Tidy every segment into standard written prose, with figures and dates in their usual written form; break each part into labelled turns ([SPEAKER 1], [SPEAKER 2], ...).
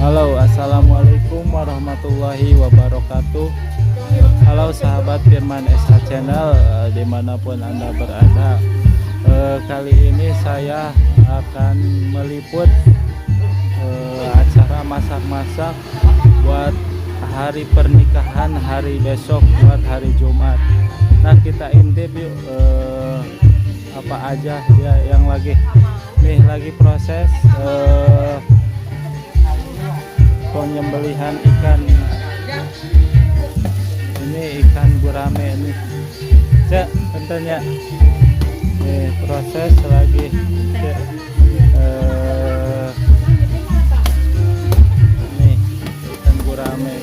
[SPEAKER 1] Halo, assalamualaikum warahmatullahi wabarakatuh. Halo sahabat Firman SH Channel, dimanapun anda berada. Kali ini saya akan meliput acara masak-masak buat hari pernikahan hari besok, buat hari Jumat. Nah, kita intip yuk, apa aja ya yang lagi nih, lagi proses penyembelihan ikan. Ini ikan gurame nih, cek tentunya nih proses lagi, cek. Nih ikan gurame.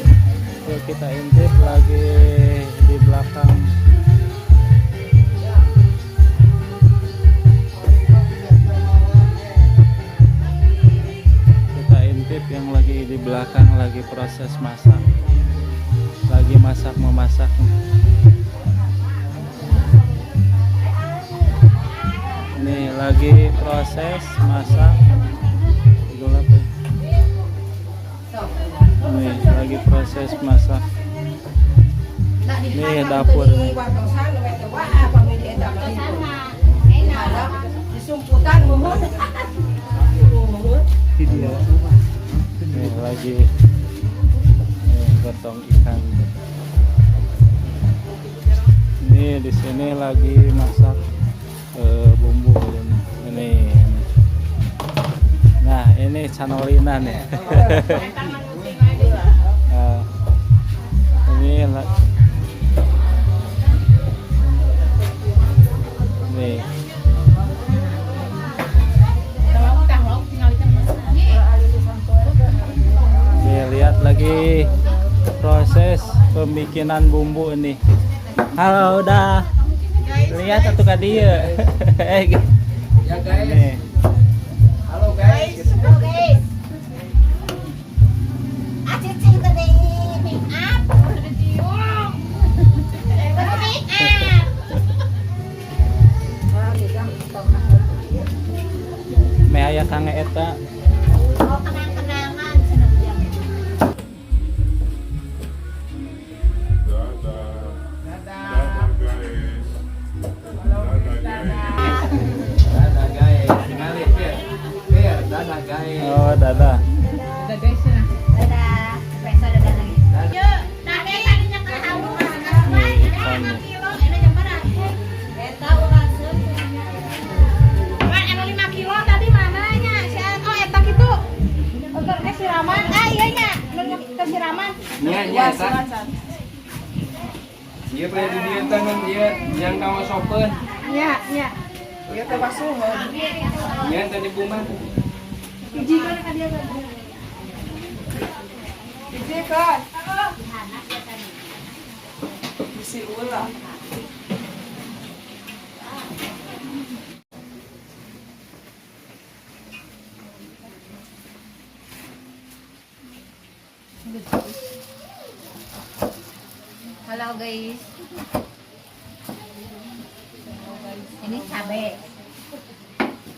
[SPEAKER 1] Yuk, kita intip lagi di belakang. Kita intip yang lagi di belakang, lagi proses masak, lagi masak memasak nih, lagi proses masak. Gelap ya. Nih lagi proses masak nih, dapur nih.
[SPEAKER 2] Disumputan muhun.
[SPEAKER 1] Nih lagi nih, gotong ikan. Ini di sini lagi masak bumbu ini. Ini. Nah, ini canolina nih. Nah, ini nih. Nih lihat lagi proses pembikinan bumbu ini. Halo, udah. Lihat atuh ka dieu. Eh,
[SPEAKER 3] Ya guys,
[SPEAKER 1] nih.
[SPEAKER 3] Halo guys.
[SPEAKER 2] Halo guys. Ah, cicing tadi make up. Baru make up.
[SPEAKER 1] Meh aya kang eta.
[SPEAKER 2] Oh, kenang-kenangan seneng jam.
[SPEAKER 4] Dadah. Dadah guys. Dadah guys.
[SPEAKER 3] Dadah guys, tingali Fir. Fir, dadah guys.
[SPEAKER 1] Oh, dadah.
[SPEAKER 2] Dadah. Besok dadah lagi.
[SPEAKER 3] Dadah.
[SPEAKER 2] Yuk, tapi tadinya ke halus.
[SPEAKER 1] Nih ikan.
[SPEAKER 2] Kilo, ini jam berapa? Eta urang
[SPEAKER 5] Wan, anu 5 kilo tadi mana nya? Si oh eta kitu. Untuk ke siraman. Ah iya nya, anu ke siraman.
[SPEAKER 3] Nya nya eta. Ieu pre di dieu teh nun ieu yang kawasopeun.
[SPEAKER 5] Nya, nya.
[SPEAKER 3] Nya tadi buman.
[SPEAKER 5] Hiji kan ka dia kan.
[SPEAKER 6] Hiji kan? Bisi ulah.
[SPEAKER 2] Halo guys. Ini cabe.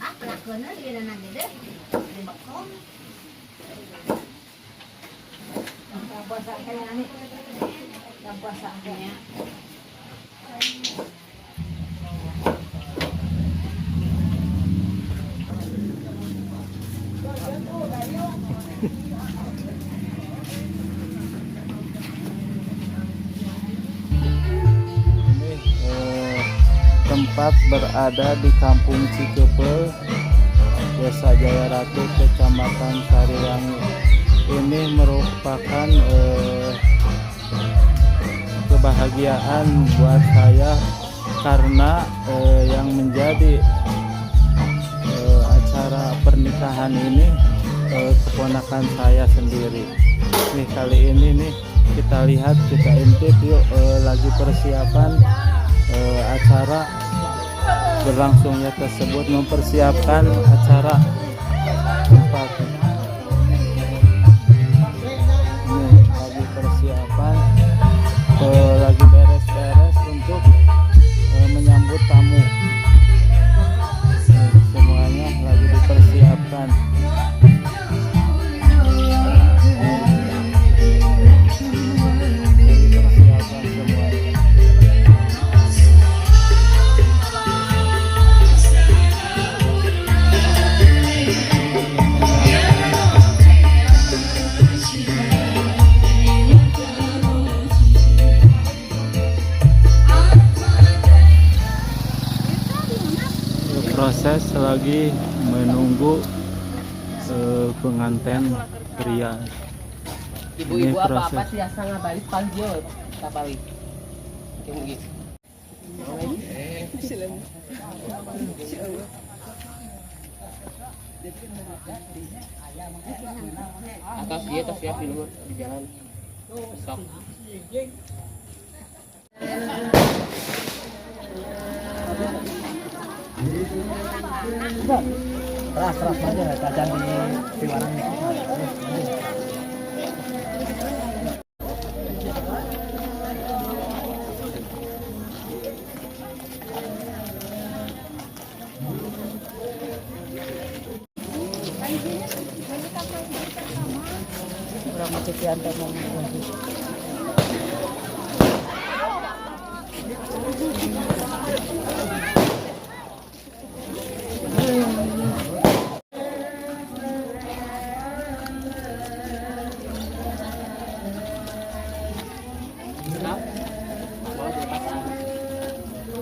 [SPEAKER 2] Ah, pelakuannya di nanti deh. Di bakong. Puasa kayak ini. Puasa kayaknya.
[SPEAKER 1] Ini tempat berada di Kampung Cikeupeuh, Desa Jayaratu, Kecamatan Sariwangi. Ini merupakan kebahagiaan buat saya karena yang menjadi acara pernikahan ini keponakan saya sendiri. Nih kali ini nih kita lihat, kita intip yuk, lagi persiapan acara berlangsungnya tersebut, mempersiapkan acara tempat ini lagi persiapan, lagi beres-beres untuk menyambut tamu. Nih, semuanya lagi dipersiapkan. lagi menunggu pengantin pria.
[SPEAKER 7] Ibu-ibu
[SPEAKER 1] Ini
[SPEAKER 7] apa-apa
[SPEAKER 1] proses.
[SPEAKER 7] Tiasa ngabalik panggil tak balik. Oke, mungkin. Atas dia atas siap di luhur di jalan. Sok.
[SPEAKER 3] Teras, teras aja, jajan di warung.
[SPEAKER 7] Cekap. Mau dilepasan.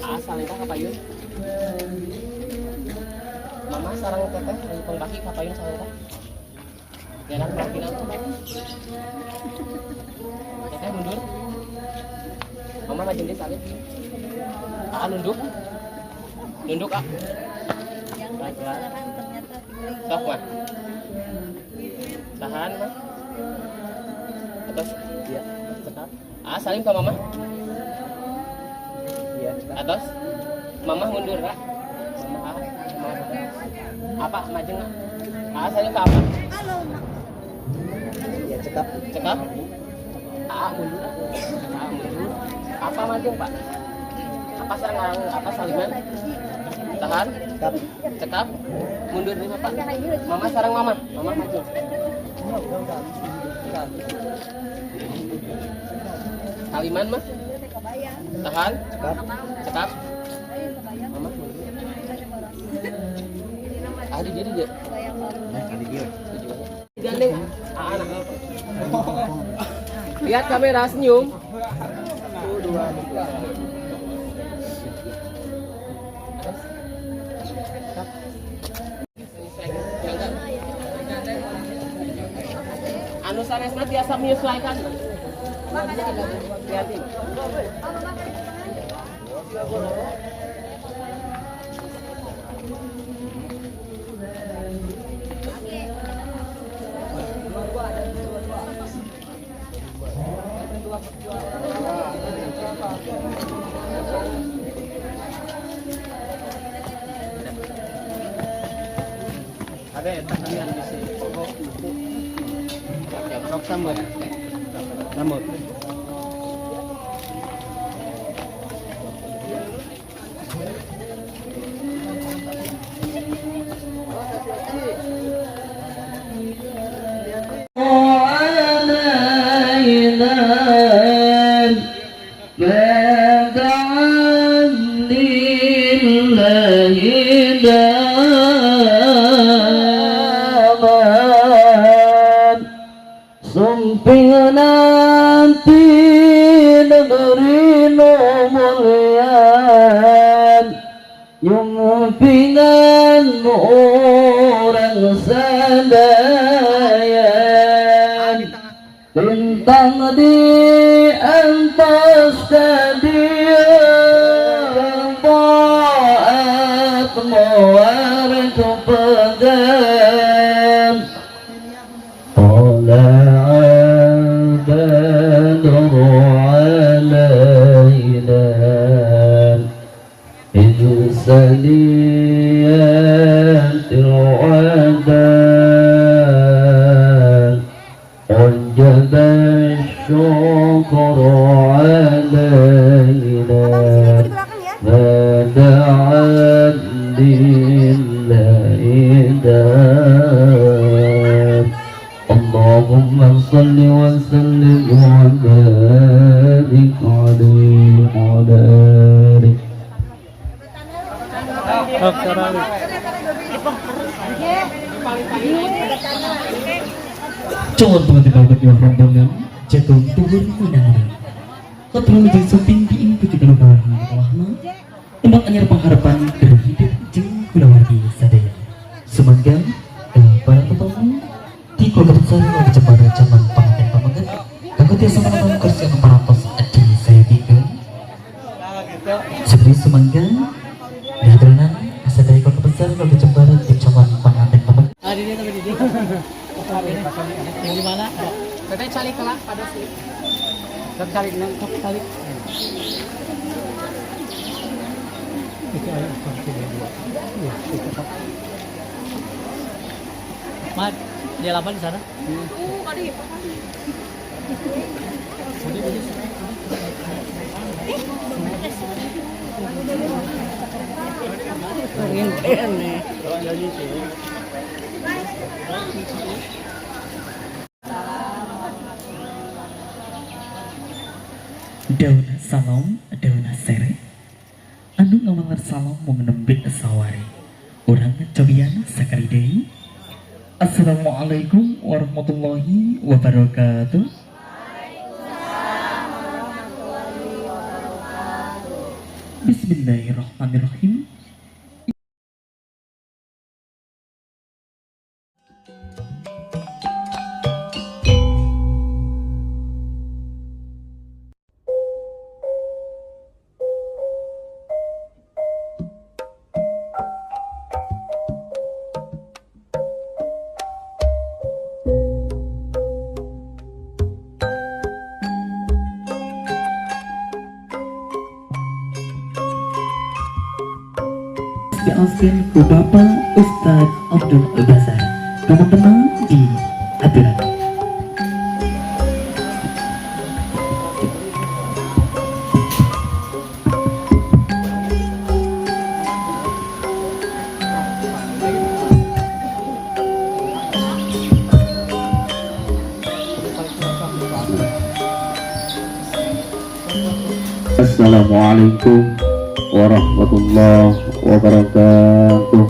[SPEAKER 7] Asal itu kapayun. Mama sarang teteh lagi pang baki kapayun saleta. Jalan baki. Teteh mundur. Mama maju di salib. Ah, nunduk. Nunduk ah. Pelan-pelan. Sok mah. Tahan mah. Atas. Iya, cekap. Ah, salim ke mama. Iya, atas. Mama mundur, Kak. Mama, ah, mama. Apa maju nggak? Ah, salim ke apa?
[SPEAKER 3] Iya, cekap.
[SPEAKER 7] Cekap. Ah, mundur. Ah, mundur. Apa maju, Pak? Apa sarang apa saliman? Tahan.
[SPEAKER 3] Cekap.
[SPEAKER 7] Cekap. Mundur nih, Bapak. Mama sarang mama. Mama maju. Saliman mah. Tahan.
[SPEAKER 3] Cekap.
[SPEAKER 7] Cekap. Mama mundur. Ah, di diri dia.
[SPEAKER 3] Nah, kali dia.
[SPEAKER 7] Gandeng. Ah, anak. Lihat kamera senyum. Satu, dua, tiga. Anu sanesna tiasa menyesuaikan. Lihatin.
[SPEAKER 1] Ada eta kalian bisa pokok buku. Sok sambut. Sambut.
[SPEAKER 8] علينا ما دعا لله دامان Sumping nanti negeri nu mulian Nyumpingan orang sadayan Lintang di atas tadi Baat muar kepadam طلع البدر علينا من ثنيات الوداع وجب الشكر علينا ما دعا لله داع اللهم صل وسلم وبارك عليه وعلى آله.
[SPEAKER 1] Sok sarang.
[SPEAKER 8] Calon pengantin baru yang rombongan jagung turun undangan. Ketemu jeung sumping diing puji kaluhur rahma. Tembang anyar pengharapan keur hidup jeung kulawargi sadaya. Besar warga Jepara calon pengantin pameget kanggo tiasa menonton kursi anu parantos disayogikeun. Seperti sumangga dihaturanan sadaya keluarga besar warga Jepara di calon pengantin pameget.
[SPEAKER 7] Ah, di tapi di Yang di mana? Teteh calik lah pada sih. Teteh calik nang calik.
[SPEAKER 1] Itu ada kursi dua. Iya, itu Pak.
[SPEAKER 7] Mat, dia lama di sana.
[SPEAKER 8] Daun salam, daun sere anu ngawaler salam mung nembe saware. Urang cobian sakali deui. Assalamualaikum warahmatullahi wabarakatuh. Bismillahirrahmanirrahim. Diaoskeun ku Bapak Ustadz Abdul Basar. Teman-teman di aturan.
[SPEAKER 9] Assalamualaikum warahmatullahi wabarakatuh.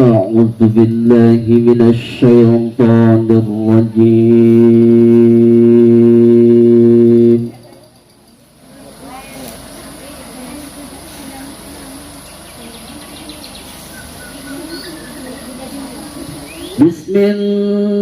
[SPEAKER 9] A'udzu billahi minasy syaithanir rajim. Bismillahirrahmanirrahim.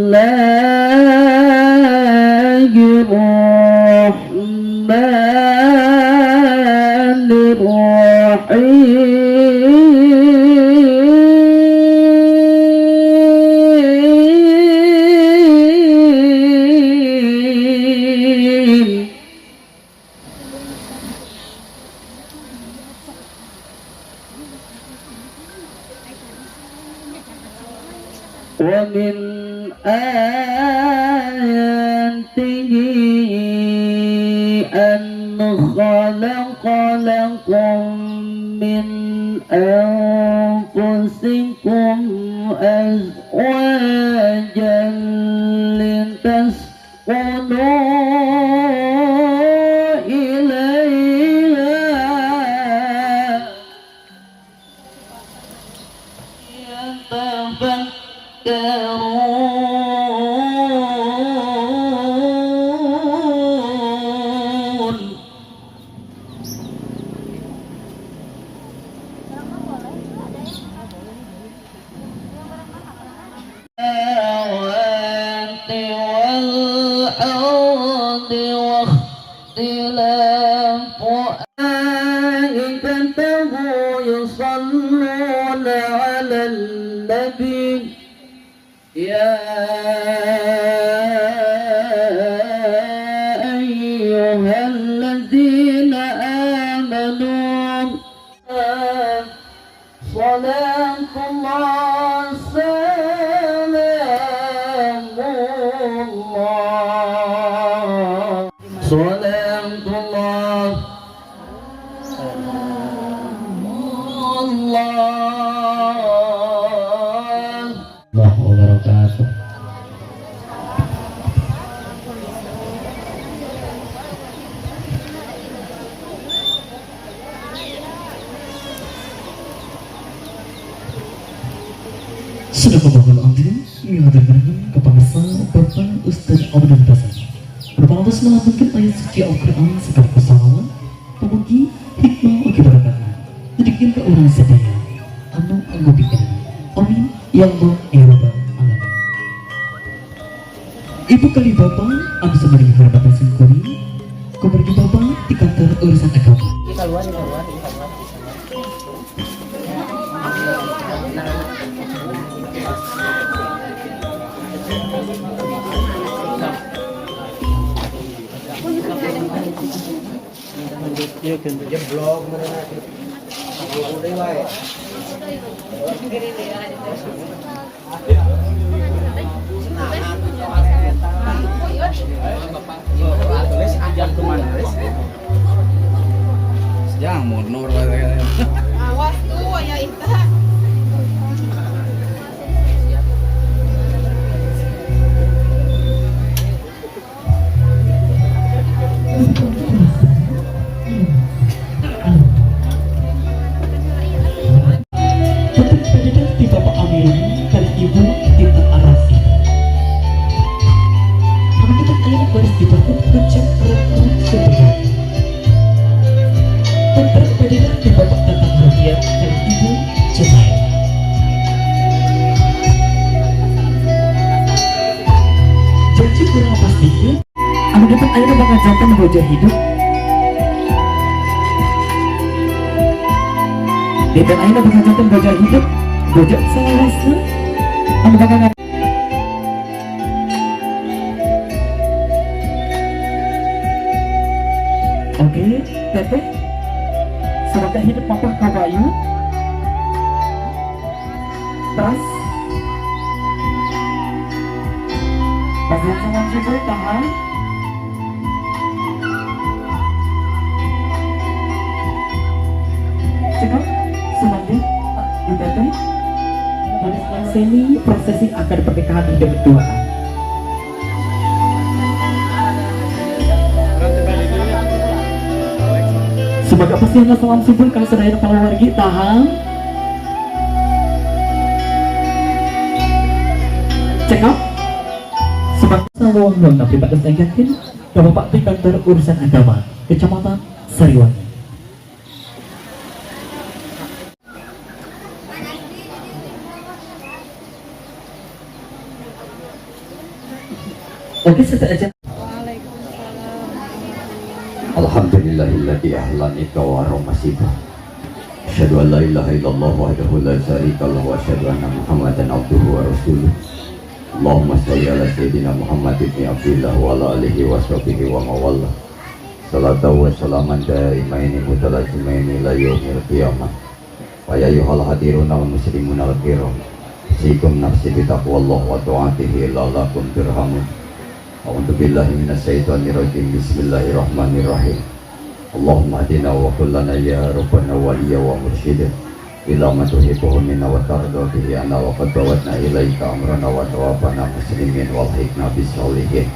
[SPEAKER 9] ومن آياته أن خلق لكم من أنفسكم أزواجا لتسكنوا إليها يتفكرون. السماوات والأرض واختلاف ملائكته يصلون على النبي يا أيها الذين آمنوا صلاة الله سلام الله صلاة الله الله الله وبركاته. Sudah membangun Anda yang berkenan kepada Bapak Ustadz Abdul Basar. Berparantos melantunkan ayat suci Al-Quran sekaligus salawat, pemugi hikmah ugi barokah. Sedikit ke urang sadaya anu ngupingkeun. Amin ya Allah ya Rabbal alamin. Ibu kali bapak anu sumari hormatan simkuring, kumargi bapak di kantor urusan agama.
[SPEAKER 7] Ini keluar, ini keluar, ini keluar, ini keluar. Nah,
[SPEAKER 1] Iya kan.
[SPEAKER 3] Jeblok mereka. Udah wae.
[SPEAKER 7] Tulis ajar kemana?
[SPEAKER 3] Jamur nur wae.
[SPEAKER 5] Awas tuh ya Ita.
[SPEAKER 9] Bentuk pendidikan di Bapak Amirin kali Ibu Tita Arasi. Anu kita ayeuna baris dibangun Kecap Retno Supriyadi. Bentuk pendidikan di Bapak Tatang Ruhiat kali Ibu Junaid. Janji kurang pastikan anu dapat ayeuna bakal janten bojo hidup. Dan ayeuna bakal janten bojo hidup, bojo salawasna anu bakal. Oke, Teteh. Semoga hidup mapah kabayu. Terus Pasien salam syukur tahan. Cekap selanjutnya di Teteh. Manis seni prosesi akad pernikahan hidup berdua. Semoga pasien salam subur kalau sedaya para wargi tahan. Cekap. Semoga saluang tapi Pak Dosen yakin ke Bapak di kantor urusan agama Kecamatan Sariwangi. Oke, selesai aja.
[SPEAKER 3] Alhamdulillahilladzi ahlani wa masibah. Asyhadu an la ilaha illallah wahdahu la syarika lahu wa asyhadu anna Muhammadan abduhu wa rasuluh. Allahumma shalli ala sayyidina Muhammad ibni Abdillah wa ala alihi wa sahbihi wa mawallah. Salatu wa salaman daimaini mutalazimaini ila yaumil qiyamah. Wa ya ayyuhal hadirun wal muslimun al kiram. Sikum nafsi bi taqwallah wa ta'atihi la'allakum turhamun. A'udzu billahi minasyaitonir rajim. Bismillahirrahmanirrahim. Allahumma hdina wa kullana ya rabbana waliya wa mursyida ila ma tuhibbuhu minna wa tarda bihi anna wa qad bawatna ilaika amrana wa tawafana muslimin wal hikna bis solihin.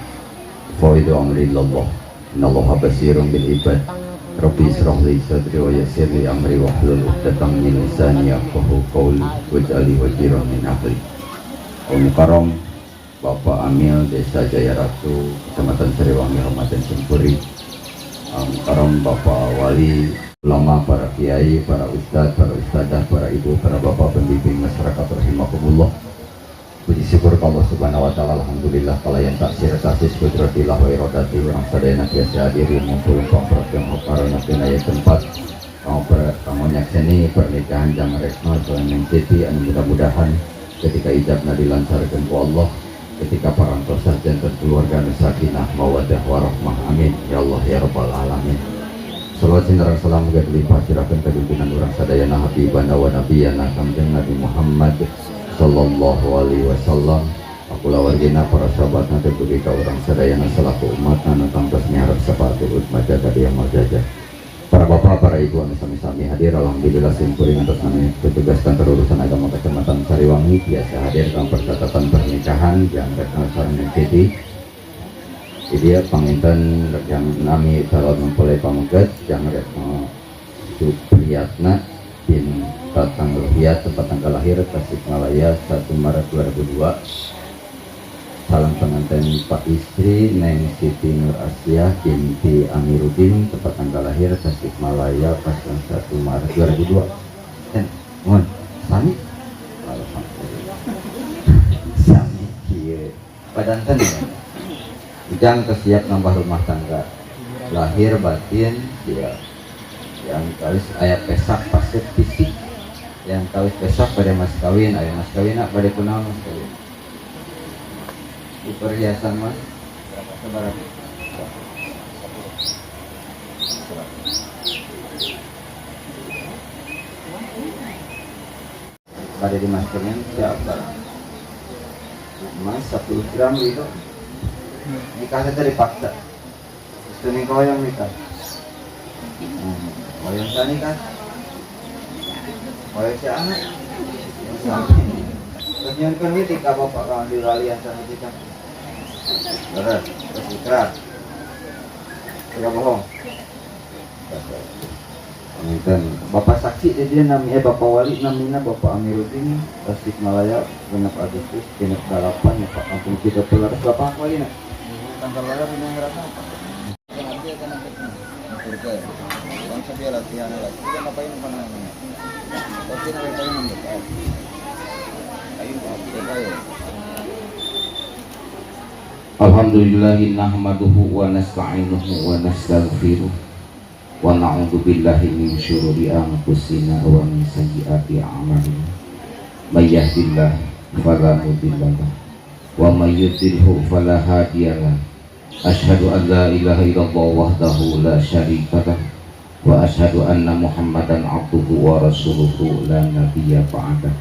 [SPEAKER 3] Fawwidu amri ilallah. Innallaha basirun bil ibad. Rabbi israh li sadri wa yassir li amri wa hlul 'uqdatam min lisani yafqahu qawli waj'alni waziran min ahli. Al-Mukarram Bapak Amil Desa Jayaratu, Kecamatan Sariwangi, Kabupaten Sempuri. Mukarram Bapak Wali, ulama, para kiai, para ustadz, para ustadzah, para ibu, para bapak pembimbing masyarakat rahimakumullah. Puji syukur ka Allah Subhanahu wa taala, alhamdulillah kalayan taksir tasis kudratillah wa iradati urang sadayana tiasa hadir ngumpul pangprak karena aya tempat kanggo nyakseni pernikahan Jang Retno sareng Siti anu mudah-mudahan ketika ijabna dilancarkeun ku Allah, ketika parantosan janten keluarga nu sakinah mawaddah warahmah, amin ya Allah ya rabbal alamin. Salawat sinareng salam muga dilimpah curahkeun ka junjungan urang sadayana habibana wa nabiyana Kangjeng Nabi Muhammad sallallahu alaihi wasallam, kulawargina, para sahabatna, dugi ka urang sadayana selaku umatna nu tangtos miharep syafaat utma jaga dia jaja. Para bapak, para ibu anu sami-sami hadir, alhamdulillah simkuring atas nama petugas kantor urusan agama Kecamatan Sariwangi biasa hadir dalam percatatan pernikahan Jang Retno sareng Siti. Jadi ya panginten yang nami calon mempelai pameget Jang Retno Supriyatna bin Tatang Ruhiat, tempat tanggal lahir Tasikmalaya 1 Maret 2002, salam tangan. Panginten Pak istri Neng Siti Nur Asia binti Amiruddin, tempat tanggal lahir Tasikmalaya 01 Maret 2002. Dan mohon sami, alhamdulillah sami kieu padanten ya. Ujang siap nambah rumah tangga, lahir batin siap. Yang kawis aya pesak pasir fisik, yang kawis pesak pada mas kawin, aya mas kawin pada kunaon mas kawin? Di perhiasan mas berapa? Pada di mas kawin siapa? Emas 10 gram gitu. Nikahnya tadi paksa. Terus kau yang nikah. Hoyong sa nikah? Hoyong si anak? Terus nyuhunkeun witi ka bapak kawan di walian sama kita. Beres, terus ikrar. Tidak bohong. Panginten Bapak saksi di dia namanya Bapak Wali namanya Bapak Amiruddin, Tasikmalaya 6 Agustus 68 ya Pak, Kampung Cipepeler Bapak wali na.
[SPEAKER 10] Tanggal lahir ini yang apa? Nanti akan nanti sabi latihan lagi. Kita ngapain apa namanya? Pasti ngapain namanya? Ayo, ayo.
[SPEAKER 3] Alhamdulillahi nahmaduhu wa nasta'inuhu wa nastaghfiruh wa na'udzu billahi min syururi anfusina wa min sayyiati a'malina. May yahdihillahu fala mudhillalah wa may yudlilhu fala hadiyalah. Asyhadu an la ilaha illallah wahdahu la syarikalah wa asyhadu anna Muhammadan abduhu wa rasuluhu la nabiyya ba'dah.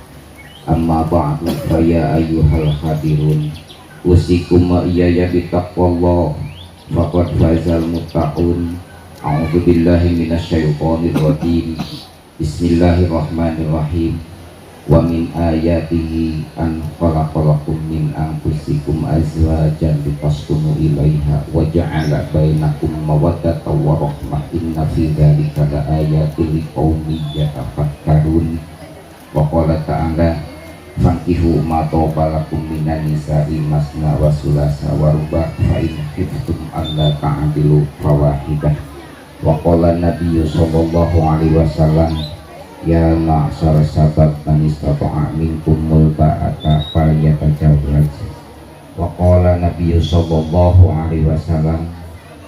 [SPEAKER 3] Amma ba'du, fa ya ayyuhal hadirun, usikum wa iyaya bitaqwallah, faqad fazal muttaqun. A'udzu billahi minasyaitonir rajim. Bismillahirrahmanirrahim. Wa min ayatihi an khalaqalakum min anfusikum azwajan litaskunu ilaiha wa ja'ala bainakum mawaddatan wa rahmah, inna fi dzalika laayatin liqaumin yatafakkarun. Wa qala ta'ala, fankihu ma toba lakum minan nisa'i masna wa sulasa wa ruba, fa in khiftum alla ta'dilu fawahidah. Wa qala nabiyyu sallallahu alaihi wasallam, ya ma'syar sabab, man istata'a minkumul ba'ata falyatazawwaj. Wa qala nabiyyu sallallahu alaihi wasallam,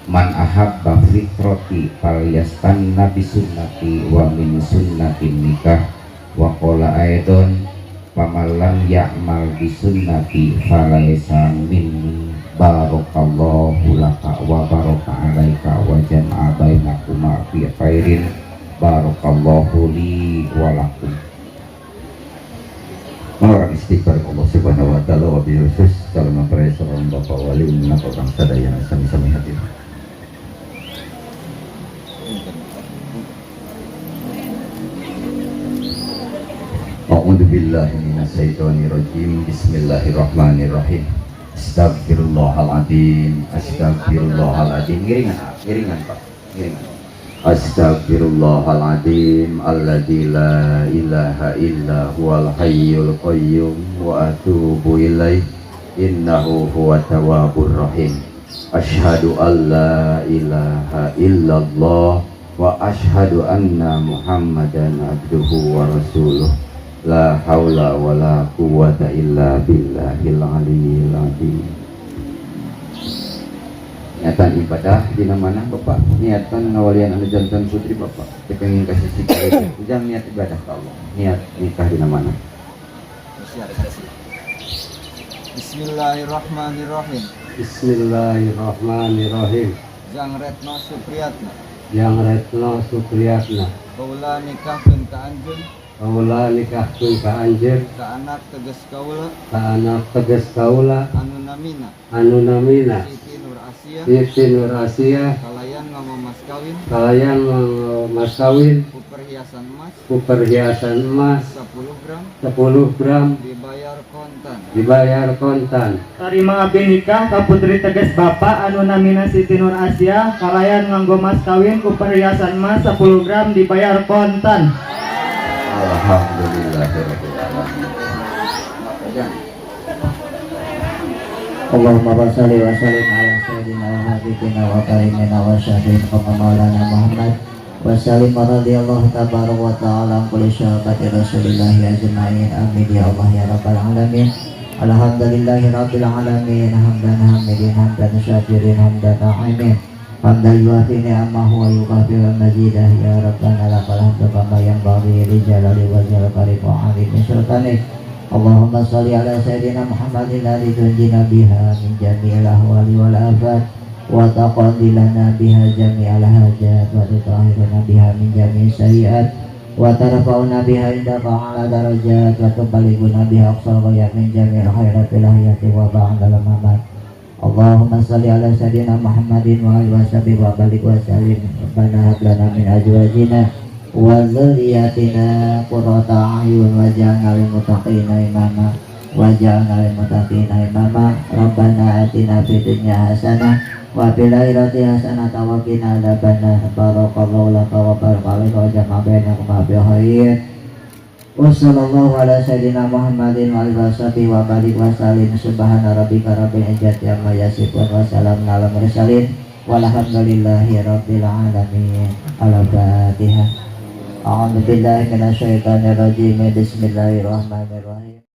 [SPEAKER 3] man ahabba fitrati falyastanna bisunnati wa min sunnatin nikah. Wa qala aidon, faman lam ya'mal bisunnati falaysa minni. Barakallahu laka wa baraka alaika wa jama'a bainakuma fi khairin. Barakallahu li wa lakum. Menurut istighfar Allah Subhanahu wa taala, wa bil khusus kalau mempelai seorang Bapak Wali menapa bangsa dayana sami-sami hadir. A'udzu billahi minasyaitonir rajim. Bismillahirrahmanirrahim. Astagfirullahaladzim, astagfirullahaladzim. Ngiringan, ngiringan Pak, ngiringan. Astagfirullahaladzim alladzi la ilaha illa huwal hayyul qayyum wa atubu ilaih, innahu huwa tawwabur rahim. Asyhadu an la ilaha illallah wa asyhadu anna Muhammadan abduhu wa rasuluh. La haula wa la quwwata illa billahil aliyyil azim. Niatan ibadah di mana Bapak? Niatan ngawalian anu jantan putri Bapak. Pengen kasih sikap. Ujang niat ibadah ke Allah. Niat nikah di mana?
[SPEAKER 10] Bismillahirrahmanirrahim.
[SPEAKER 11] Bismillahirrahmanirrahim.
[SPEAKER 10] Jang Retno Supriyatna.
[SPEAKER 11] Jang Retno Supriyatna.
[SPEAKER 10] Kaula nikahkeun ka anjeun.
[SPEAKER 11] Kaula nikahkeun ka anjeun.
[SPEAKER 10] Ka anak teges kaula.
[SPEAKER 11] Ka anak teges kaula.
[SPEAKER 10] Anu namina.
[SPEAKER 11] Anu namina.
[SPEAKER 10] Siti Nur Asia.
[SPEAKER 11] Siti Nur Asia.
[SPEAKER 10] Kalayan nganggo mas kawin.
[SPEAKER 11] Kalayan nganggo mas kawin.
[SPEAKER 10] Ku perhiasan emas.
[SPEAKER 11] Ku perhiasan emas.
[SPEAKER 10] 10 gram.
[SPEAKER 11] 10 gram.
[SPEAKER 10] Dibayar kontan.
[SPEAKER 11] Dibayar kontan.
[SPEAKER 12] Tarima abdi nikah ka putri teges bapak anu namina Siti Nur Asia kalayan nganggo mas kawin ku perhiasan emas 10 gram dibayar kontan.
[SPEAKER 3] Alhamdulillahirabbil alamin.
[SPEAKER 13] Allahumma shalli wa sallim ala sayyidina wa habibina wa karimina wa syafi'ina wa maulana Muhammad wa sallim wa radhiyallahu tabaraka wa ta'ala an kulli sahabati rasulillahi ajma'in. Amin ya Allah ya rabbal alamin. Alhamdulillahi rabbil alamin, hamdan hamidin, hamdan syakirin, hamdan na'imin, hamdan yuafi ni'amahu wa yukafi mazidah. Ya rabbana lakal hamdu kama yanbaghi li jalali wajhil karim wa 'azimi sultanik. Allahumma shalli ala sayyidina Muhammadin alladhi tunjina biha min jami'il ahwali wal afat wa taqdi lana biha jami'al hajat wa tutahhiruna biha min jami'is sayyi'at wa tarfa'una biha indaka ala darajat wa tuballighuna biha aqsal ghayat min jami'il khairatil hayati wa ba'dal mamat. Allahumma shalli ala sayyidina Muhammadin wa alihi washabihi wa barik wa sallim. Rabbana hab lana min azwajina wa dzurriyyatina qurrata a'yun waj'alna lil muttaqina imama waj'alna lil muttaqina imama. Rabbana atina fid dunya hasanah wa fil akhirati hasanah wa qina adzabannar. Barakallahu laka wa baraka alaika wa jama'a bainakum fi khair. Wa sallallahu ala sayyidina Muhammadin wa alihi washabihi wa barik wa sallim. Subhana rabbika rabbil izzati amma yasifun wa salamun alal mursalin walhamdulillahi rabbil alamin. Al-Fatihah. A'udzu billahi minasyaitonir rajim. Bismillahirrahmanirrahim.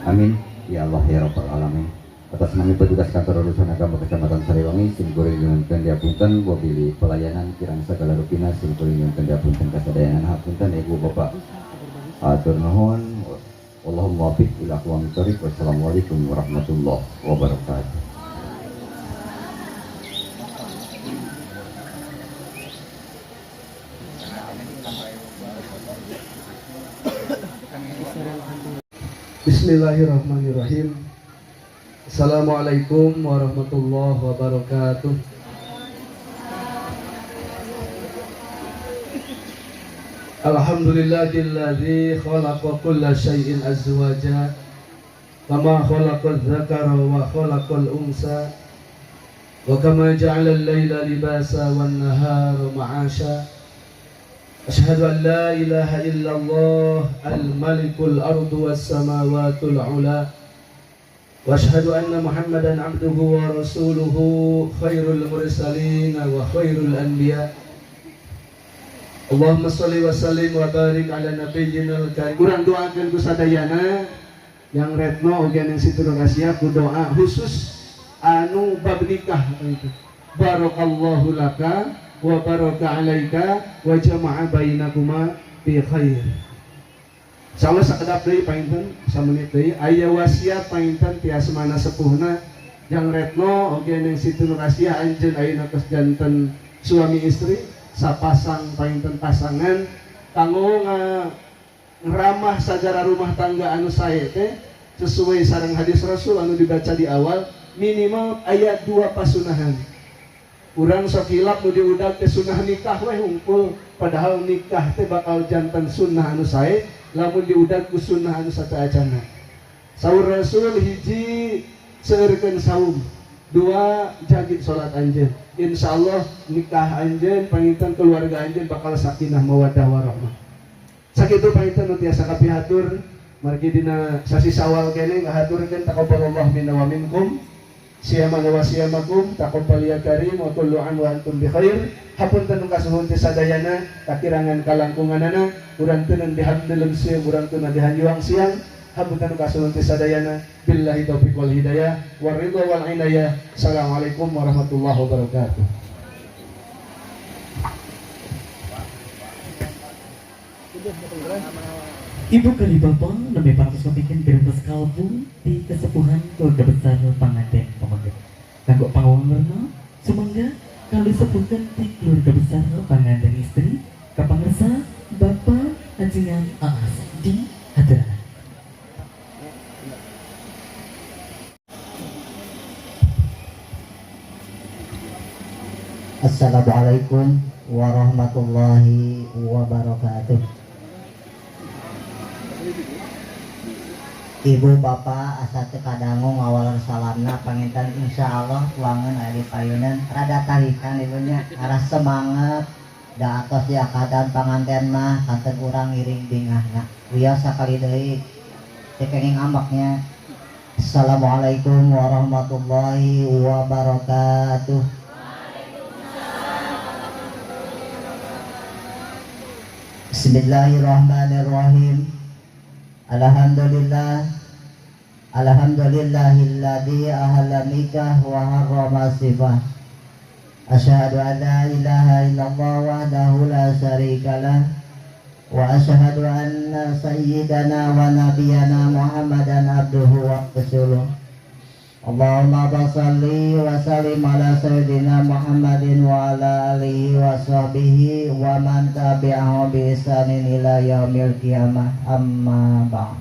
[SPEAKER 3] Amin ya Allah ya rabbal alamin. Atas nama petugas kantor urusan agama Kecamatan Sariwangi, simkuring nyuhunkeun diapunten wabili pelayanan kirang sagala rupina, simkuring nyuhunkeun diapunten kasadayanana hapunten ibu bapak atur nuhun. Wallahul muwaffiq ila aqwamit thoriq. Wassalamualaikum warahmatullahi wabarakatuh.
[SPEAKER 14] Bismillahirrahmanirrahim. Assalamualaikum warahmatullahi wabarakatuh. Alhamdulillahilladzi khalaqa kulla syai'in azwaja kama khalaqadz dzakara wa khalaqal unsa wa kama ja'ala al-laila libasa wan nahara ma'asha. Asyhadu an la ilaha illallah al-malikul ardu was samawatul ula. Wa asyhadu anna Muhammadan abduhu wa rasuluhu khairul mursalin wa khairul anbiya. Allahumma sholli wa sallim wa barik ala nabiyyina al-karim. Urang doakeun ku sadayana yang Retno oge yang Siti Nur Asia ku doa khusus anu bab nikah itu. Barakallahu laka wa baraka alaika wa jama'a bainakuma bi khair. Insyaallah sakedap deui panginten samenit deui aya wasiat panginten tiasa mana sepuhna yang Retno oge yang Siti Nur Asia anjeun ayeuna tos janten suami istri sapasang panginten pasangan kanggo ngeramah sagara rumah tangga anu sae teh sesuai sareng hadis Rasul anu dibaca di awal minimal aya 2 pasunahan. Urang sok hilap nu diudag teh sunah nikah weh hungkul, padahal nikah teh bakal janten sunnah anu sae lamun diudag ku sunnah anu sateuacanna. Saur Rasul hiji seueurkeun saum, 2 jagi salat anjeun. Insyaallah nikah anjeun panginten keluarga anjeun bakal sakinah mawaddah warahmah. Sakitu panginten nu tiasa kapihatur margi dina sasi Syawal kene ngahaturkeun taqabbalallahu minna wa minkum. Siyamana wa siyamakum taqabbal ya karim wa kullu am wa antum bi khair. Hapunten nu kasuhun ti sadayana kakirangan kalangkunganana urang teu dihamdeleun siang urang teu dihanjuang siang. Hapunten nu kasuhun ti sadayana billahi taufiq wal hidayah war ridha wal inayah. Assalamualaikum warahmatullahi wabarakatuh.
[SPEAKER 8] Ibu kali bapak lebih pantas kepikiran berbes kalbu di kesepuhan keluarga besar panganten pemegat. Kanggo pawang sumangga kali sepuhkan di keluarga besar panganten istri kapangersa bapak ajengan aas di hadiran.
[SPEAKER 13] Assalamualaikum warahmatullahi wabarakatuh. Ibu bapak asa teu kadangu ngawaler salamna panginten insyaallah tuangan aya di payunan rada tarikan ibunya arah semangat da atos di akadan panganten mah kanten urang ngiring bingahna wios sakali deui teu kenging ambaknya. Assalamualaikum warahmatullahi wabarakatuh. Bismillahirrahmanirrahim. Alhamdulillah, alhamdulillahilladzi ahalla nikah wa harrama sifah. Asyhadu an la ilaha illallah wahdahu la syarikalah wa asyhadu anna sayyidana wa nabiyyana Muhammadan abduhu wa rasuluh. Allahumma shalli wa sallim ala sayyidina Muhammadin wa ala alihi wa sahbihi wa man tabi'ahu bi ihsanin ila yaumil qiyamah. Amma ba'd.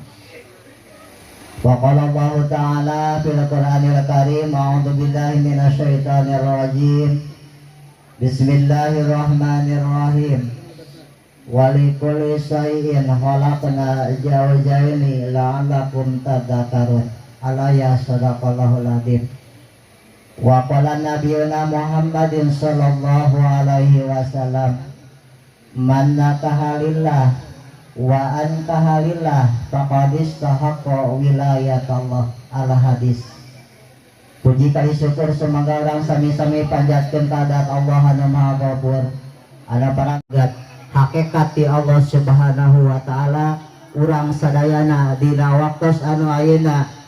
[SPEAKER 13] Wa qala Allah ta'ala fil Qur'anil Karim, a'udzu billahi minasyaitonir rajim. Bismillahirrahmanirrahim. Wa likulli syai'in khalaqna zawjaini la'allakum tadhakkarun. Alaya sadaqallahul azim. Wa qala nabiyuna Muhammadin sallallahu alaihi wasallam, man nakaha lillah wa ankaha lillah faqad istahaqqa wilayatallah. Al hadis. Puji kali syukur semoga orang sami-sami panjatkeun ka Allah anu Maha Ghafur anu paranggat hakikat ti Allah Subhanahu wa taala. Urang sadayana dina waktos anu ayeuna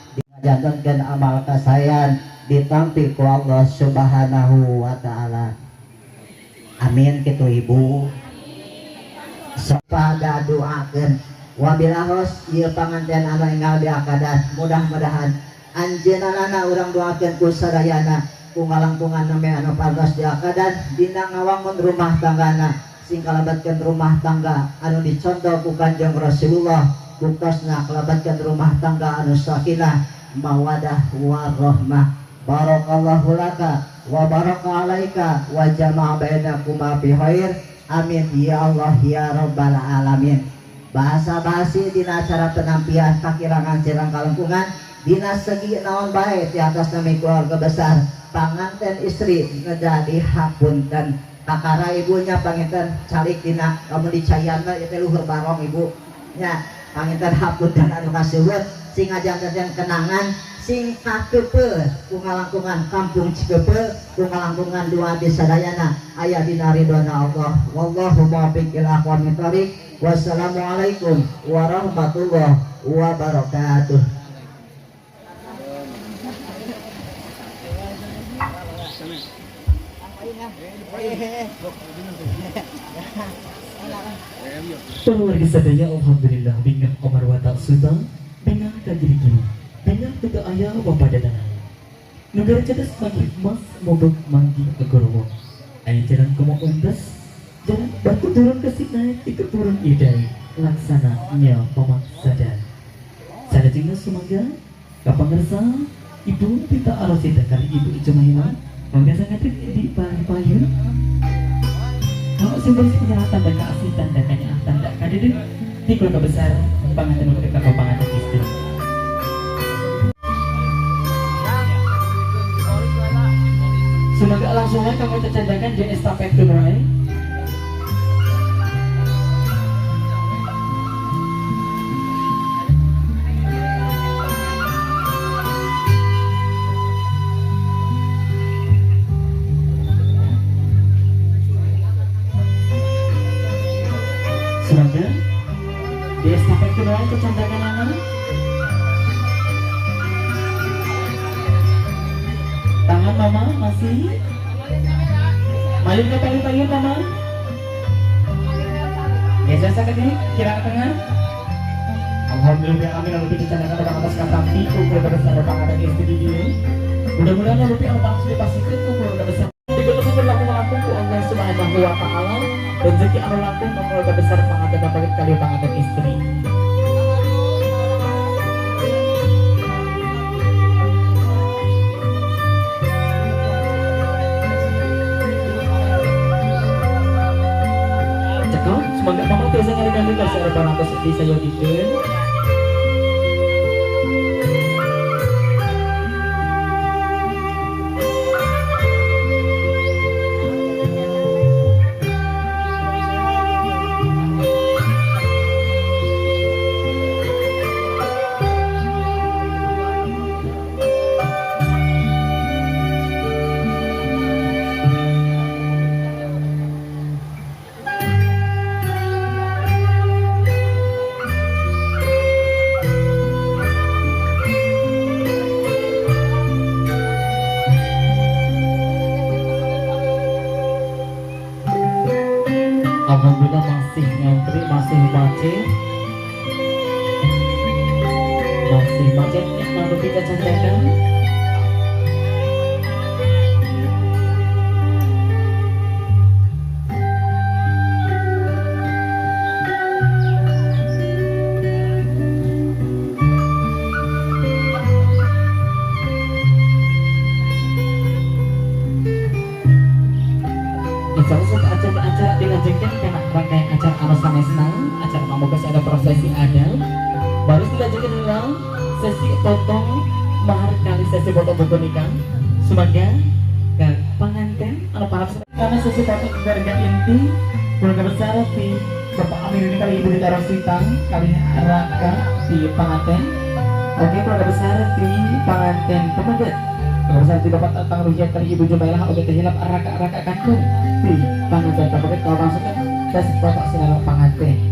[SPEAKER 13] jantenkeun amal kasayan ditampi ku Allah Subhanahu wa taala. Amin kitu ibu. Sapada doakeun wabilahos ieu panganten anu enggal diakadan mudah-mudahan anjeunna urang doakeun ku sadayana ku ngalangkungan nembe anu pagas diakadan dina ngawangun rumah tanggana sing kalabatkeun rumah tangga anu dicontoh ku Kanjeng Rasulullah buktosna kalabatkeun rumah tangga anu sakinah mawadah warahmah. Barakallahu laka wa baraka alaika wa jama'a bainakuma bi khair. Amin ya Allah ya rabbal alamin. Bahasa basi dina acara penampian kakirangan cirang kalengkungan dina segi naon bae di atas nami keluarga besar panganten istri ngedadi hapunten kakara ibunya panginten calik dina kamu dicayana ieu teh luhur barong ibu nya panginten hapunten anu kasuhun sing ngajanten kenangan Sing kakepe ku ngalangkungan kampung Cikepe, ku ngalangkungan dua desa dayana aya dina ridona Allah. Wallahu muwaffiq ila aqwamit thoriq. Wassalamualaikum warahmatullahi wabarakatuh.
[SPEAKER 9] Keluarga sadaya, alhamdulillah, bingah Omar watak suta, bingah kagiri-giri, bingah tega ayah bapak dadangan. Negara cerdas manggih emas mobek manggih agorowo. Ayo jalan komo untas, jalan batu turun ke naik ikut turun idai laksana nya pemaksada. Salajengna sumangga kapangersa Ibu Tita Arosita kali Ibu Jumaila mangga sangat di payun. Kalau simbol penyerah tanda keasih, tanda kanyaah, tanda kadede di keluarga besar panganten mereka atau panganten istri. Semoga langsung aja kamu cacandakan di estafet tunai. Semoga di estafet tunai kecandakan anak. Tangan mama masih maju ke payung-payung mama. Geser sakit ini kira ke tengah. Alhamdulillah amin lebih dicandakan orang atas katampi keluarga besar panganten istri di dia. Mudah-mudahan lebih Allah langsung dipastikan keluarga besar. Digunakan berlaku melakung ku Allah Subhanahu wa Ta'ala, rezeki anu langkung ke keluarga besar panganten bapak kali panganten istri. Semoga mama biasa ngari-ngari kalau seorang parantos di sayogikeun. Alhamdulillah masih ngantri, masih macet, masih macet. Manupi kecantikan. Acara dilajengkan karena rangkaian acara anu sanesna, acara mamogas ada prosesi ada, baru dilajengkan dalam sesi potong mahar kali sesi potong buku nikah. Semoga ke pengantin anu para karena sesi potong keluarga inti keluarga besar di Bapak Amir ini kali Ibu Dita Rosita kali Raka di pengantin. Oke, keluarga besar di pengantin pemegat. Keluarga besar di Bapak Tatang Ruhiat kali Ibu Jumailah oke terhilap raka-raka kantun di pengantin pemegat. Kalau masukkan tes Bapak Senaro pengantin.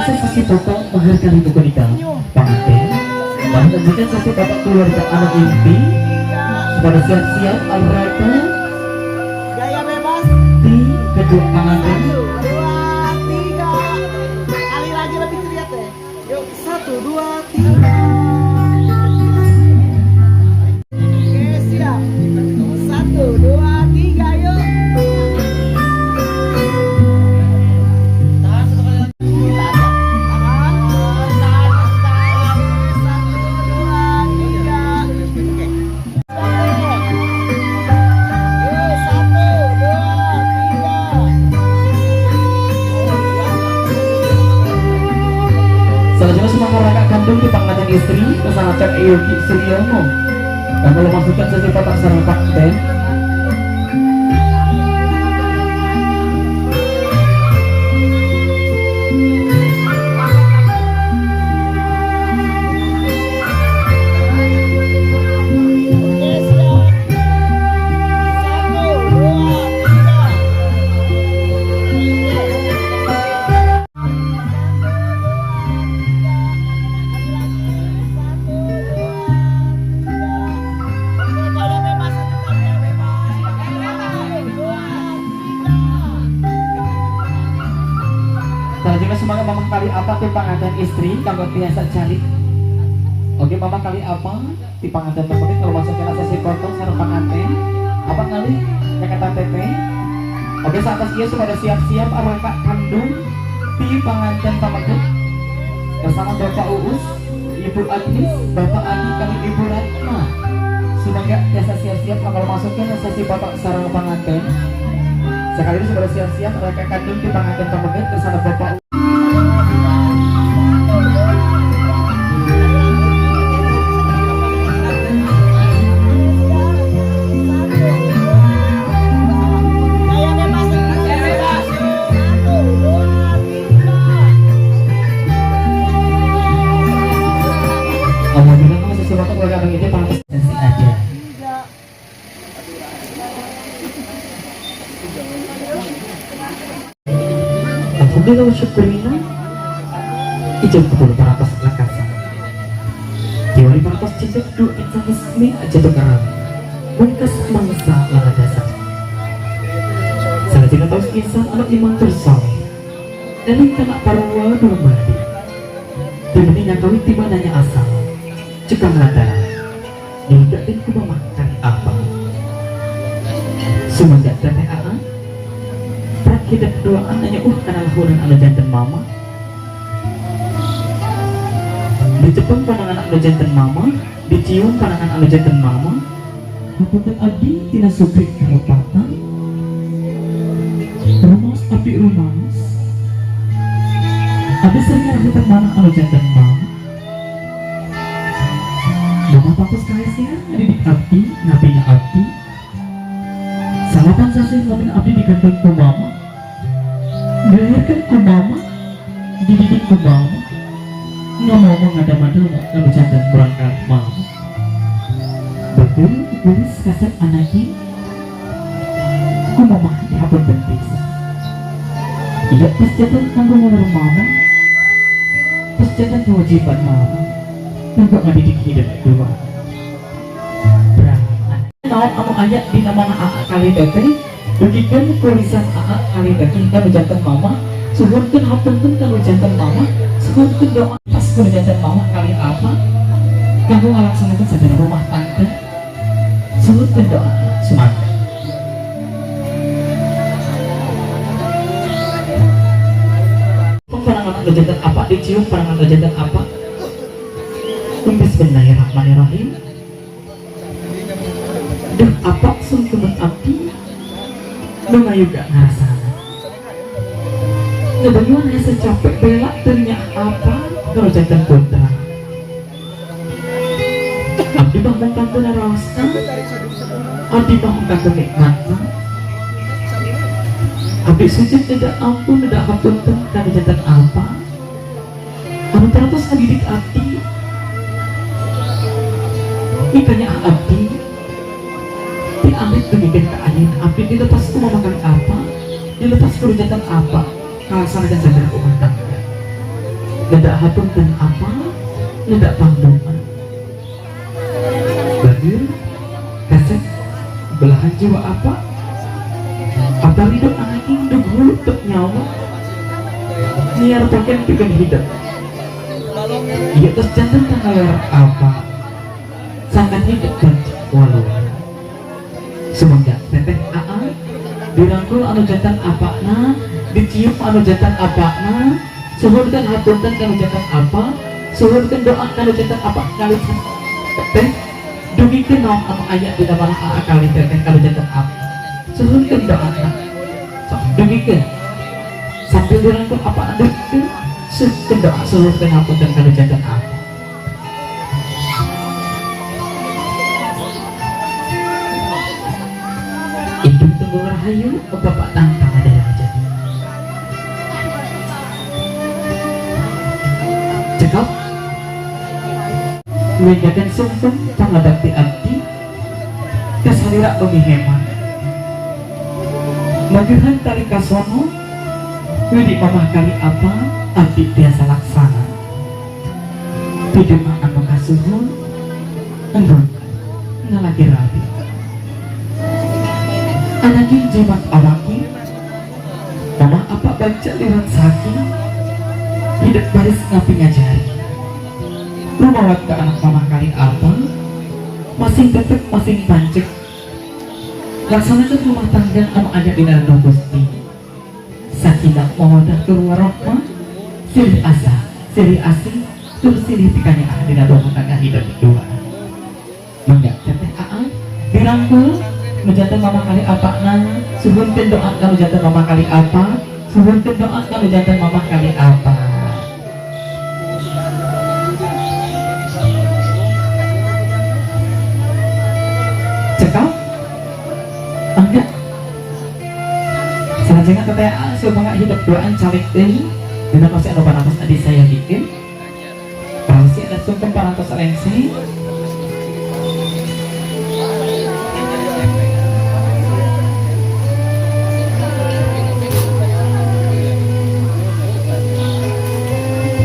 [SPEAKER 9] Sesi potong mahar kali buku nikah pengantin menunjukkan sesi bapak keluarga anak inti pada siap-siap mereka
[SPEAKER 7] gaya bebas
[SPEAKER 9] di kedua pengantin.
[SPEAKER 7] 2, 3 kali.
[SPEAKER 8] Selanjutnya sumangga raka kandung di panganten istri bersama Cak Yogi Suryono. Kanggo masukkan sesi foto sareng panganten.
[SPEAKER 7] Oke, siap. Satu, dua, tiga. Kalau bebas, satu kali bebas. Dua, tiga.
[SPEAKER 8] Selanjutnya sumangga mamah kali apa di panganten istri kanggo tiasa calik. Oke, mamah kali apa di panganten mungkin kalau masuk ke sesi foto sareng panganten apa kali kata teteh. Oke, saat ieu sudah siap-siap raka kandung di panganten pameget bersama Bapak Uus, Ibu Agnes, Bapak Adi kali Ibu Ratna. Semoga biasa siap-siap kalau masukkan sesi foto sareng panganten. Sekali ini sudah siap-siap raka kandung di panganten pameget bersama Bapak.
[SPEAKER 7] Gaya bebas, gaya bebas. Satu, dua, tiga.
[SPEAKER 8] Alhamdulillah kalau sesi foto keluarga abang ini pantas sesi aja. Alhamdulillah wa syukurillah. Ijab kebulu parantos lakasan. Diwari parantos cicak dua insan resmi aja tukaran. Mungkas mangsa laladasan. Salajengna taus insan anu iman tersoleh. Eling kana parwa dua mandi. Timeni nyakawin tiba nanya asal. Cekang lantaran. Diudatin ku mamah kali apa. Sumangga teteh aa. Prak hidup doaan nanya kana lahuran anu janten mama. Dicepeng panangan anu janten mama, dicium panangan anu janten mama. Hapunten abdi tina sugri kalepatan. Rumaos abdi rumaos. Abdi sering ngarahutan mana anu janten mama. Mama pakus kaesnya ngadidik abdi, ngabina abdi. Salapan sasih lamin abdi digandeng ku mama. Dilahirkan ku mama, dididik ku mama. Ngomong ngadamadul anu janten berangkat mama. Betul gelis kasep anaknya ku mama dihapunten pisan. Iya pas janten kanggo ngulur mama. Pas janten kewajiban mama untuk ngadidik hidup dua. Berang naon anu aya dina mana aa kali teteh dugikeun kulisan aa kali teteh kanu janten mama, suhunkeun hapunten kanu janten mama, suhunkeun doa pas kanu janten mama kali apa kanggo ngalaksanakeun sadaya rumah tangga, suhunkeun doa sumangga. Panangan anu janten apa dicium panangan anu janten apa. Bismillahirrahmanirrahim. Duh apa sungkeun abdi nu ngayuga ngarasana. Ngebayuan hese capek bela teu apa kanu janten putra. Abdi mah mung kanggo naraosna, abdi mah mung kanggo nikmatna. Abdi sujud tidak ampun tidak hapunten kanu janten apa. Anu teratus ngadidik abdi. Mikanya abdi diambil demikian ke ayeuna abdi dilepas ku mamakan apa, dilepas ku janten apa, kalaksanakan sadaya rumah tangga. Ledak hapunten apa, ledak pangdoa. Bageur kasep belahan jiwa apa, apa ridho anjing dug hulu tek nyawa, niar pakaian pikeun hidup. Ieu tos janten tanggaler apa, sangkan hidup dan walau. Sumangga teteh aa dirangkul anu janten apana, dicium anu janten apana, suhunkeun hapunten kanu janten apa, suhunkeun doa kanu janten apa kali teteh dugikeun naon anu aya dina manah aa kali teteh kanu janten apa, suhunkeun doa sok dugikeun sambil dirangkul apa dugikeun. Suhkeun doa, suhkeun hapunten kanu janten apa. Indung tunggu rahayu bapak tangkang ada raja. Cekap Wendakan sungkem pangabakti abdi kasalira bumi heman Magehan tali kasono Widi mamah kali apa abdi tiasa laksana Pidema anu kasuhun enggon ngalaki rabi Anaki jimat awaki Mamah apa baca liran saking hidup baris ngapi ngajari Rumawat ke anak mamah kali apa masing tetep masing pancek laksanakan rumah tangga anu aya dina ridho Gusti sakinah mawaddah tur warahmah silih asa silih asih tur silih pikanyaah dina rumah tangga hidup dua. Mangga teteh aa dirangkul nu janten mama kali apana, suhunkeun doa ka nu janten mama kali apa, suhunkeun doa ka nu janten mama kali apa. Cekap enggak selanjutnya teteh aa supaya hidup doaan calik deui dina masih anu parantos adi saya bikin pasti ada sungkem parantos rengse.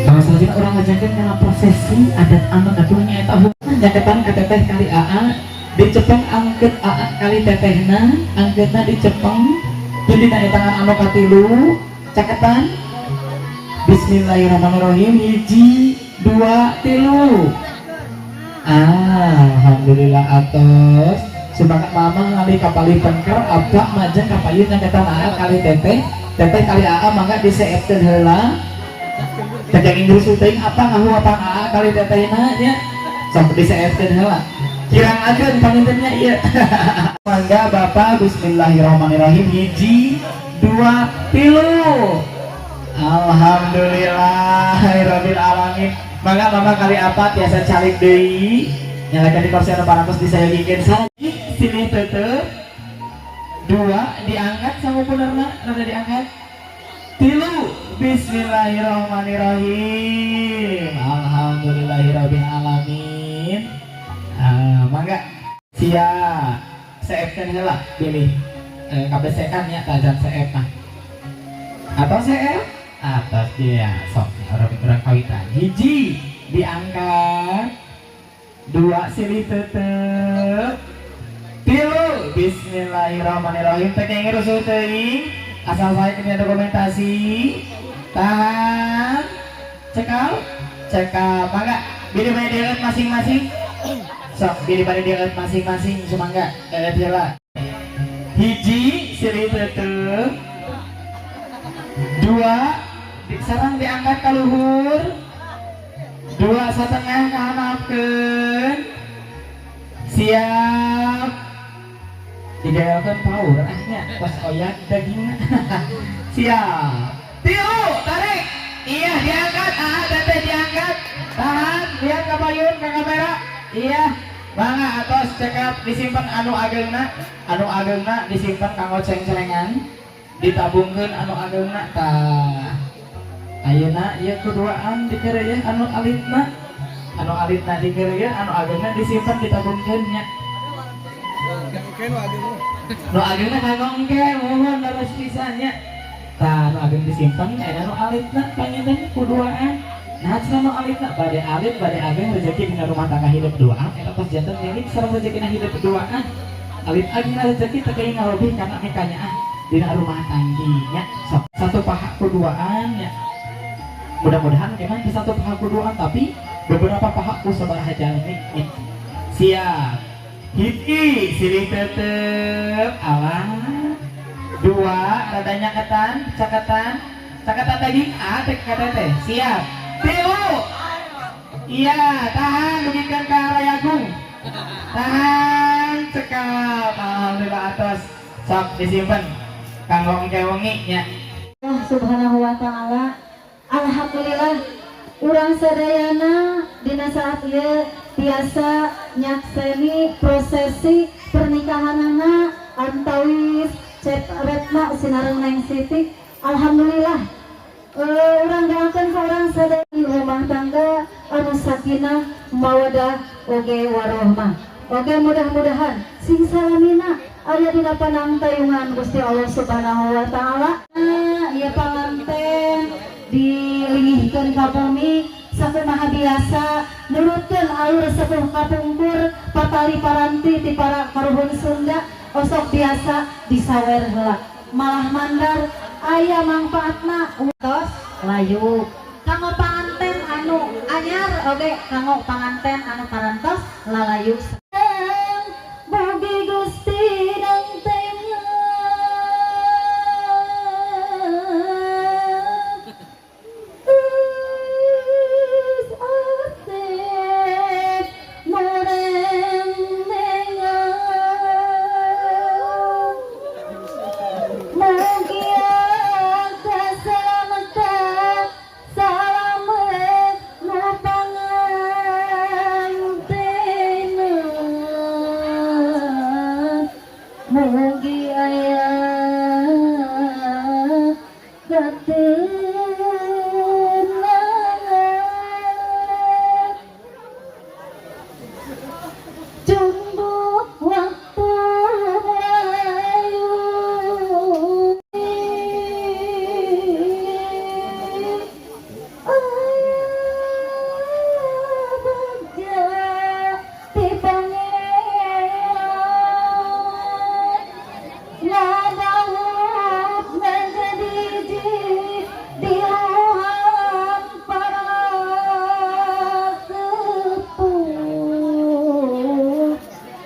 [SPEAKER 8] Kalau selanjutnya orang ngajakin karena prosesi adat anu katunya eta hubungan nyaketan ke teteh kali aa dicepeng angket aa kali tetehna angketna dicepeng jadi dina tangan anu katilu caketan. Bismillahirrahmanirrahim, hiji dua tilu. Alhamdulillah atos semangat mama ngali kapali pengker apa majeng kapayun nyaketan aa kali teteh teteh kali aa mangga diseepkeun heula Cek Inggris teuing apa ngahuapan aa kali tetehna nya sok diseepkeun heula kirang ageun pangintennya ieu. Mangga bapak, bismillahirrahmanirrahim, hiji dua tilu. Alhamdulillahirabbil alamin. Mangga mama kali apa tiasa calik deui nyalakan di kursi anu parantos disayogikeun saji silih tetep dua diangkat sampurna rada diangkat tilu. Bismillahirrahmanirrahim. Alhamdulillahirabbil alamin. Ah, mangga sia seepkeun heula bilih kabesekan nya tajan seep mah atau seep atas dia sok orang orang kawitan hiji diangkat dua silih tetep tilu. Bismillahirrahmanirrahim. Teh rusuh teuing asal saya punya dokumentasi tahan cekal cekal mangga bini bade dieueut masing-masing sok bini bade dieueut masing-masing sumangga heula hiji silih tetep dua sarang diangkat ka luhur dua setengah kahanapkeun siap digaelkeun paur ahnya pas oyak dagingna siap tilu tarik iya diangkat ah teteh diangkat tahan lihat ka payun ka kamera iya mangga atos cekap disimpan anu ageungna disimpan kanggo ceng-cerengan ditabungkeun anu ageungna tah ayeuna ieu kuduaan dikeureuyeun anu alitna dikeureuyeun anu ageungna disimpan ditabungkeun nya nu ageungna kanggo engke muhun leres pisan nya tah nu ageung disimpan aya nu alitna panginten kuduaan nah cenah nu alitna bade alit bade ageung rezeki dina rumah tangga hidup duaan eta tos janten milik sareng rezekina hidup duaan alit ageungna rezeki teu keuing ngalebih kana mikanyaah dina rumah tangginya sok satu paha kuduaan nya mudah-mudahan memang di satu paha kuduaan tapi beberapa paha ku sabaraha jalmi nya. Siap hiji silih tetep alah dua radanya ketan caketan caketan daging a teh ka teteh siap tilu iya tahan dugikeun ka Rayagung tahan cekap alhamdulillah atas sok disimpan kanggo engke wengi nya.
[SPEAKER 5] Allah Subhanahu wa taala. Alhamdulillah.
[SPEAKER 15] Alhamdulillah, urang sadayana dina saat ieu tiasa nyakseni prosesi pernikahanana antawis Cep Retna sinareng Neng Siti. Alhamdulillah, urang doakan ke urang sadaya rumah tangga anu sakinah, mawadah oge warohmah. Oke, mudah-mudahan sing salamina aya dina panangtayungan Gusti Allah Subhanahu wa taala. Nah, ieu panganten dilinggihkeun ka bumi sakumaha biasa nurutkeun alur sepuh kapungkur, patali paranti ti para karuhun Sunda, osok biasa disawer heula, malah mandar aya mangfaatna tos layu kanggo panganten anu anyar oge kanggo panganten anu parantos lalayu. Mugi Gusti nang tengah Us asep moreng nengang. Mugi keselamatan salamet nu pangantena. Mugi aya katenangan. Jumbo waktu merayu. Aya bagja ti pangeran Ngadawup menjadi hiji di luhang para sepuh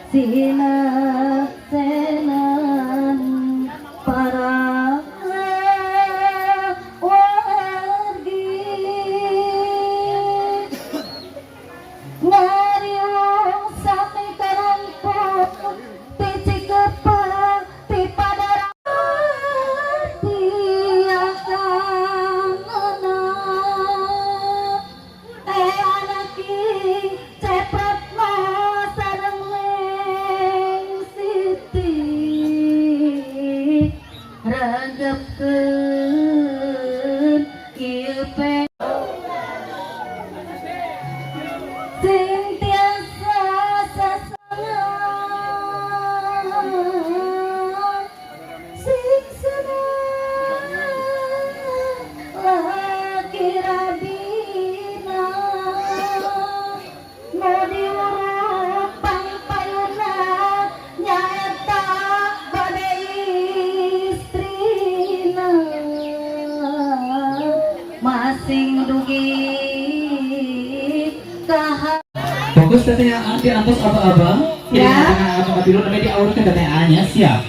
[SPEAKER 15] sinaksenan para wargi ngariung sami karumput ti Cikeupeuh ti Padaran tiakanana teh anaki Cepretna sareng Neng Siti regepkeun ieu pe sing tiasa sasangan sing senang laki rabina nu diurut pangpayuna nyaeta bade istrina masing dugi kaha.
[SPEAKER 8] Fokus Teteh AA di atas aba-aba.
[SPEAKER 15] Ya.
[SPEAKER 8] Tengah aba tilu namanya diaurkeun Teteh AA-nya, siap.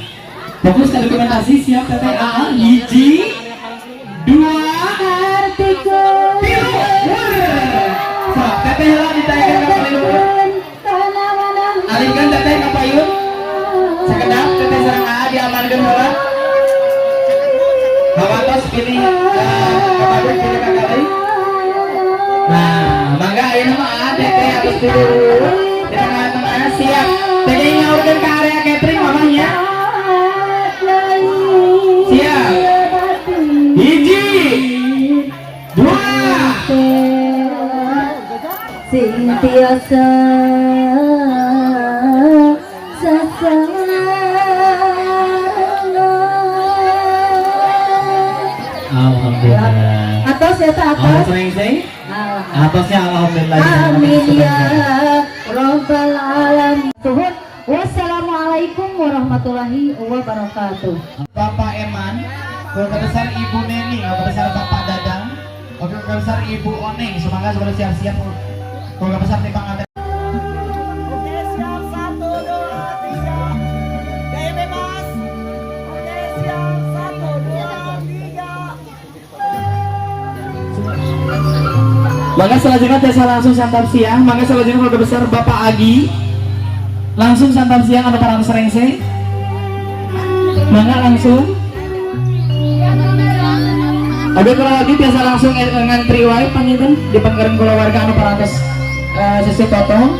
[SPEAKER 8] Fokus ke dokumentasi, siap Teteh AA. Hiji, dua,
[SPEAKER 15] Artikel
[SPEAKER 8] tilu. Wur. Sok Teteh heula ditaekeun ka payun. Alihkeun Teteh ka payun. Sakedap Teteh sareng AA diamankeun heula. Hawatos pilih ka pilih ka kali. Nah, mangga ayeuna mah AA Teteh harus dulu di tengah-tengah, siap. Teteh nyaurkeun ke area catering mamahnya. Siap. Hiji, dua,
[SPEAKER 15] sing tiasa sasangan.
[SPEAKER 8] Alhamdulillah.
[SPEAKER 15] Atos ya tak atos.
[SPEAKER 8] Alhamdulillah. Atosnya alhamdulillah.
[SPEAKER 15] Amin ya robbal alamin. Suhun. Wassalamualaikum warahmatullahi wabarakatuh.
[SPEAKER 8] Bapak Eman, keluarga besar Ibu Neni, keluarga besar Bapak Dadang, keluarga besar Ibu Oneng, semoga sudah siap-siap keluarga besar di Panganten.
[SPEAKER 7] Oke, siap, satu, dua, tiga. Gaya bebas. Oke, siap, satu, dua, tiga.
[SPEAKER 8] Maka selanjutnya tiasa langsung santap siang. Maka selanjutnya keluarga besar Bapak Agi langsung santap siang atau para rengse. Mangga langsung. Oke, kalau lagi biasa langsung ngantri wae panginten di panggaran keluarga anu parantos sesi potong.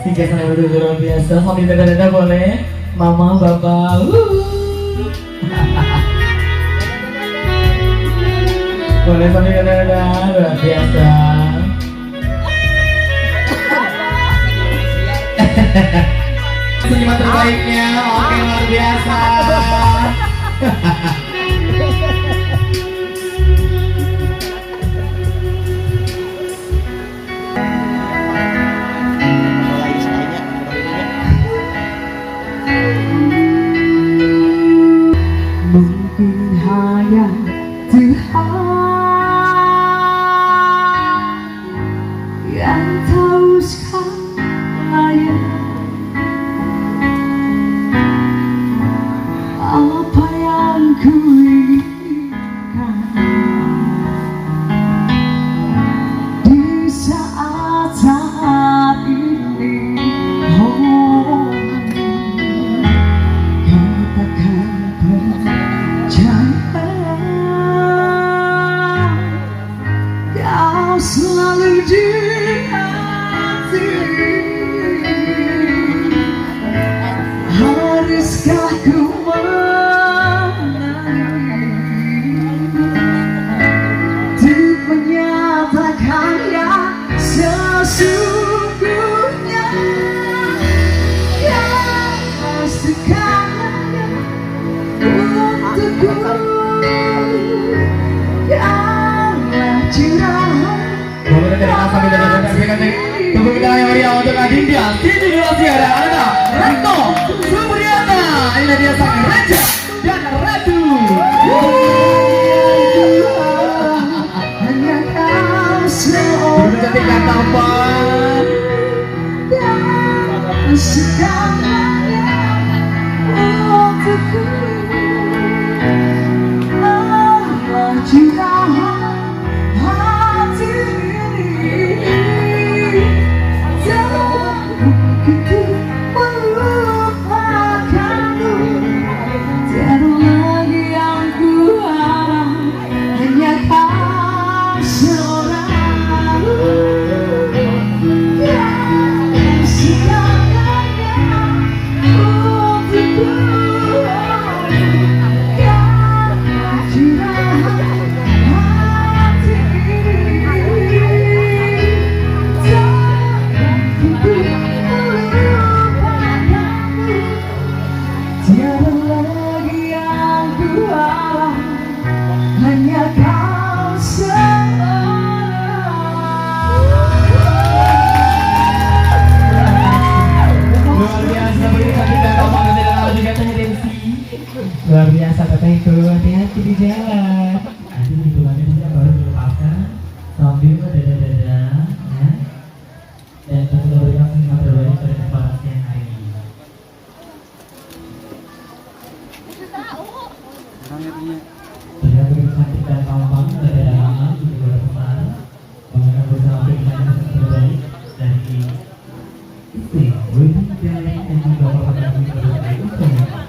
[SPEAKER 8] Tiga sampai luar biasa. Sambil dadah-dadah boleh. Mama, bapak. Boleh sambil dadah-dadah, luar biasa. Senyuman terbaiknya, oke, luar biasa. Mungkin hanya Tuhan yang tahu segalanya. Adinda Siti Nurasiah dan Ananda Retno Supriyata. Ini dia sang raja dan ratu. Begitu cantik dan tampan.
[SPEAKER 15] Segalanya untukku. Allah curahan hati ini, tak mungkin ku melupakanmu. Tiada lagi yang ku harap, hanya kau seorang. Dan segalanya untukku. Dan curahan hati ini, tak mungkin ku melupakanmu. Tiada lagi yang ku harap, hanya kau seorang.
[SPEAKER 8] Luar biasa, begitu cantik dan tampan dan tidak tahu juga tanya Densi. Luar biasa teteh itu, hati-hati di jalan. Nanti hitungannya bisa baru dilepaskan sambil dada-dada ya. Dan tentu memberikan senyuman terbaik pada kesempatan siang hari ini. Terlihat begitu cantik dan tampan dada-dada di keluarga besar. Mengenakan bersama pilihan terbaik dari istri Wedding Darling dan juga bapak dan ibu dari Utama.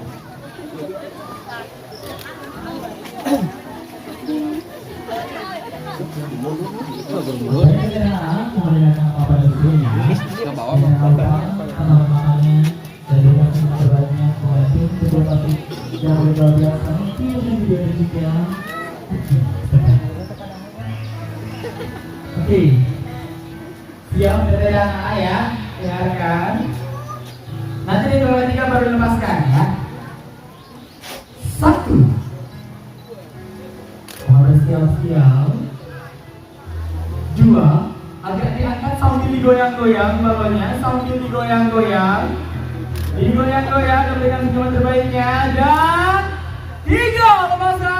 [SPEAKER 8] Oke, siap dari ya, dengarkan. Nanti di dua tiga baru dilepaskan ya. Satu, harus siap-siap. Dua, agak diangkat sambil digoyang-goyang balonnya, sambil digoyang-goyang, digoyang-goyang, berikan senyuman terbaiknya dan tiga, lepaskan.